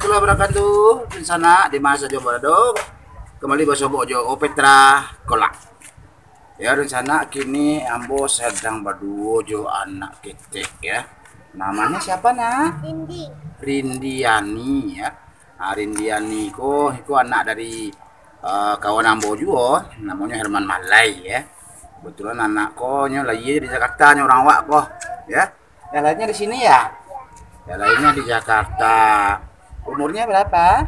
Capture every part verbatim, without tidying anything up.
Assalamualaikum warahmatullahi wabarakatuh. Dunsanak, di ma sajo barado, kambali basobok jo Opetra Kolak. Yo, dunsanak, kini ambo sadang baduo jo anak ketek, yo. Namanyo siapo, Nak? Rindi. Rindiani, yo. Ah, Rindiani ko, iko anak dari, eh, kawan ambo juo, namonyo Herman Malai, yo. Kebetulan anak ko nyo lahia di Jakarta, nyo urang awak ko, yo. Yang lainnya di sini, ya? Yang lainnya di Jakarta. Umurnya berapa?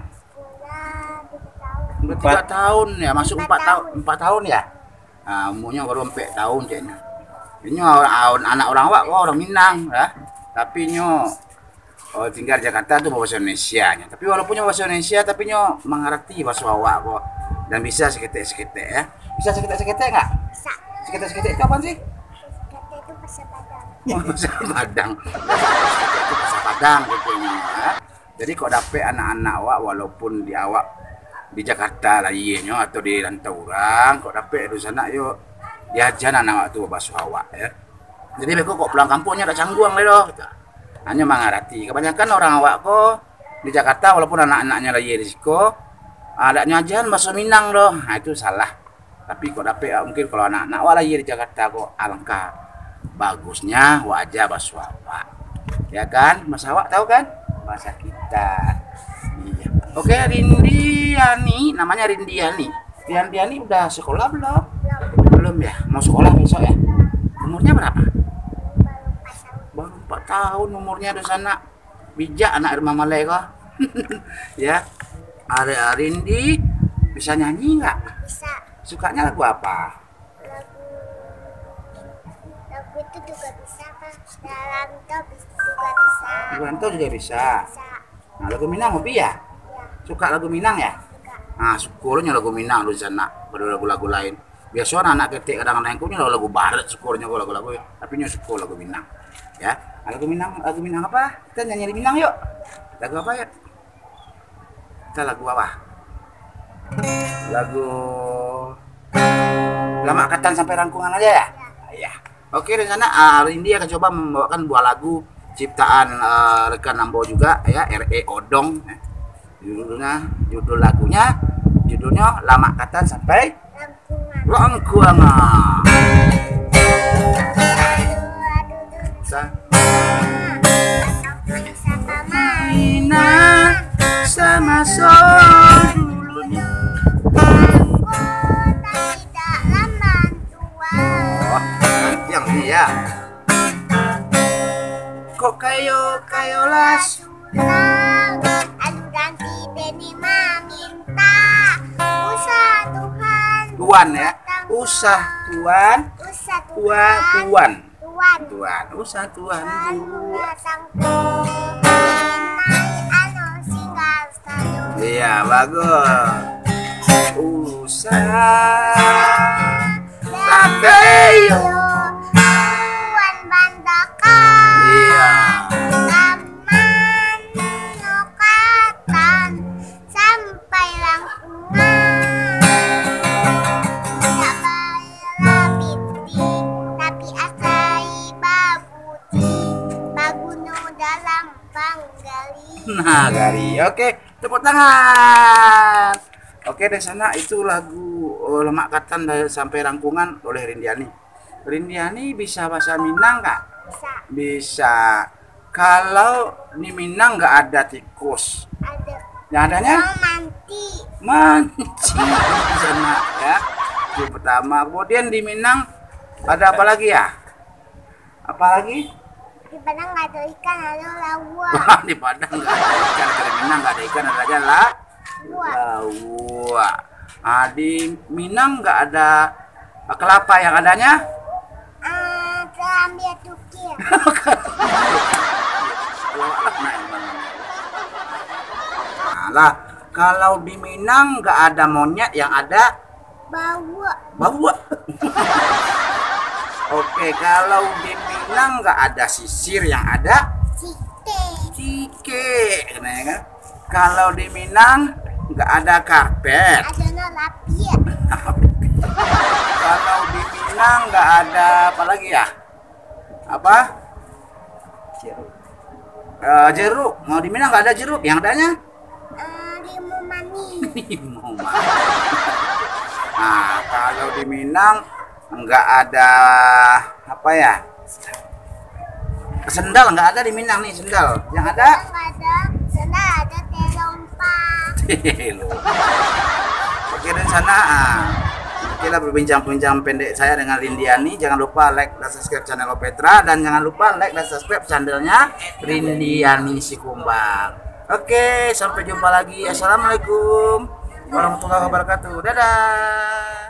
Umur tiga tahun, ya, masuk empat tahun, empat tahun, ya? Ah, umurnya baru empat tahun, ceknya. Inyo anak, anak urang awak ko, urang Minang, ya. Tapi nyo, oh, tinggal di Jakarta tu bahasa Indonesia nyo. Tapi walaupun nyo bahasa Indonesia, tapi nyo mangarati bahasa awak ko. Dan bisa saketek-saketek, ya. Bisa saketek-saketek nggak? Bisa. Saketek-saketek itu apa sih? Saketek itu bahasa Padang. Oh, bahasa Padang. Saketek itu bahasa Padang, gitu, ya. Jadi, kok dapek anak-anak awak, walaupun di awak di Jakarta lahianyo atau di rantau urang, kok dapek dunsanak, yo, diaja anak awak tu baso awak, yo. Jadi, beko kok pulang kampuang nyo dak cangguang lai doh, gitu. Hanyo mangarati. Kabanyakan urang awak ko di Jakarta, walaupun anak-anaknyo lahia di siko, ah, dak nyo ajahan baso Minang doh. Nah, itu salah. Tapi kok dapek, ah, mungkin kalau anak-anak awak lahia di Jakarta ko, alangkah bagusnya wak aja baso awak. Ya kan? Baso awak tahu kan? Bahasa kita. Iya. Oke, Rindiani, namanya Rindiani. Rindiani udah sekolah belum? Belum ya? Mau sekolah besok ya? Umurnya berapa? Baru empat tahun umurnya, dunsanak. Bijak anak Herman Malai ko. Ya. Ari-ari Rindi bisa nyanyi nggak? Bisa. Sukanya lagu apa? Lagu, lagu itu juga bisa, Pak. Dalam to bis-, juga bisa. Dalam to juga bisa. Bisa. Nah, lagu Minang hobi ya? Iya. Suka lagu Minang ya? Suka. Nah, suko nyo lagu Minang, dunsanak, daripada lagu-lagu lain. Biaso anak-anak ketek kadang-kadang ko nyo lagu barat suko nyo ko lagu-lagu, tapi nyo suko lagu Minang. Ya, lagu Minang, lagu Minang apa? Kita nyanyi di Minang yuk. Lagu apa ya? Kita lagu apa? Lagu Lamak Katan Sampai Rangkungan aja ya? Iya. Oke, rencana, ah, Rindi akan coba membawakan buah lagu ciptaan, eh, rekan ambo juga ya, R A Odong. Judulnya, judul lagunya, judulnya Lamak Katan Sampai Rangkungan. Sa- Mainan sama so dulunya. Wah, yang ini ya. Kok kayo, kayo lah. Surang, alu dan titeni maminta. Usah Tuhan. Tuan ya. Usah Tuan. Usah Tuan. Tuan. Tuan. Tuan. Usah Tuan. Iya, bagus. Usah. Tapi yo. Tuan bandakan. Iya. Taman nokatan sampai Rangkungan. Tidak bayar piti, tapi asai babuti, baguno dalam panggali. Nah, gari. Oke, tepuk tangan. Oke, dari sana itu lagu, eh, Lamak Katan dari, sampai Rangkungan oleh Rindiani. Rindiani bisa bahasa Minang nggak? Bisa. Bisa. Kalau di Minang nggak ada tikus. Ada. Yang adanya? Orang manti. Manti. Di sana, ya. Itu pertama. Kemudian di Minang ada apa lagi ya? Apa lagi? Di Padang nggak ada ikan, ada lauak. Di Padang nggak ada ikan, kalau di Minang nggak ada ikan, ada aja lah. Lauak. Lauak. Ah, di Minang nggak ada, ah, kelapa, yang adanya? Ah, kerambia tukir. Lauak lah, nah, yang mana? Alah, kalau di Minang nggak ada monyet, yang ada Bawak. Bawak. Oke, kalau di Minang nggak ada sisir, yang ada? Cike. Cike, kena ya kan? Kalau di Minang nggak ada karpet. Adanya lapis. Kalau di Minang nggak ada apa lagi ya? Apa? Jeruk. Eh, jeruk. Kalau di Minang nggak ada jeruk, yang adanya? Nah, kalau di Minang nggak ada apa ya? Sendal nggak ada di Minang nih, sendal. Yang ada? Ada, sana ada telompa. Oke, dan sana, ah, oke lah, berbincang-bincang pendek saya dengan Rindiani. Jangan lupa like dan subscribe channel Opetra, dan jangan lupa like dan subscribe channelnya Rindiani Sikumbang. Oke, sampai jumpa lagi. Assalamualaikum warahmatullahi wabarakatuh. Dadah.